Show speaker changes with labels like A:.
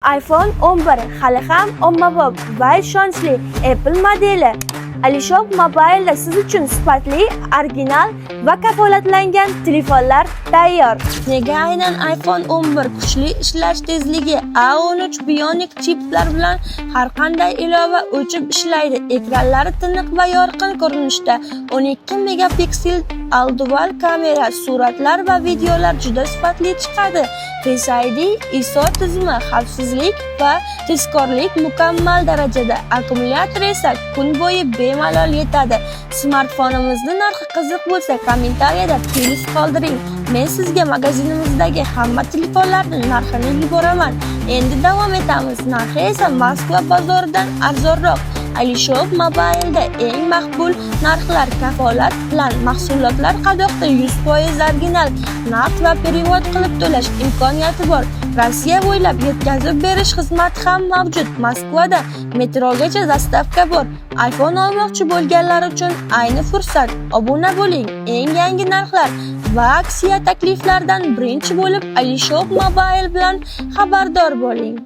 A: iPhone 11 hali ham ommabop va ishonchli Apple modeli. Alishop Mobile'da siz uchun sifatli, original va kafolatlangan telefonlar tayyor. Nega aynan iPhone 11? Kuchli ishlash tezligi, A13 Bionic chiplar bilan har qanday ilova o'chib ishlaydi. Ekranlari tiniq va yorqin ko'rinishda. 12 megapiksel dual kamera, suratlar va videolar juda sifatli chiqadi. Face ID, ISO tizimi, xavfsizlik va tezkorlik mukammal darajada. Akkumulyator esa kun bo'yi bemalol yetadi. Smartfonimizni narxi qiziq bo'lsa, kommentariyada plyus qoldiring. Men sizga magazinimizdagi hamma telefonlarning narxini yuboraman. Endi davom etamiz. Narxi esa Moskva bozoridan arzonroq. Alishop Mobile'da eng maqbul narxlar kafolat bilan. Mahsulotlar qadoqda 100% original, naqd va перевод qilib to'lash imkoniyati bor. Rossiya bo'ylab yetkazib berish xizmati ham mavjud. Moskvada metrogacha доставка bor. iPhone olmoqchi bo'lganlar uchun ayni fursat. Obuna bo'ling. Eng yangi narxlar va aksiya takliflardan birinchi bo'lib Alishop Mobile bilan xabardor bo'ling.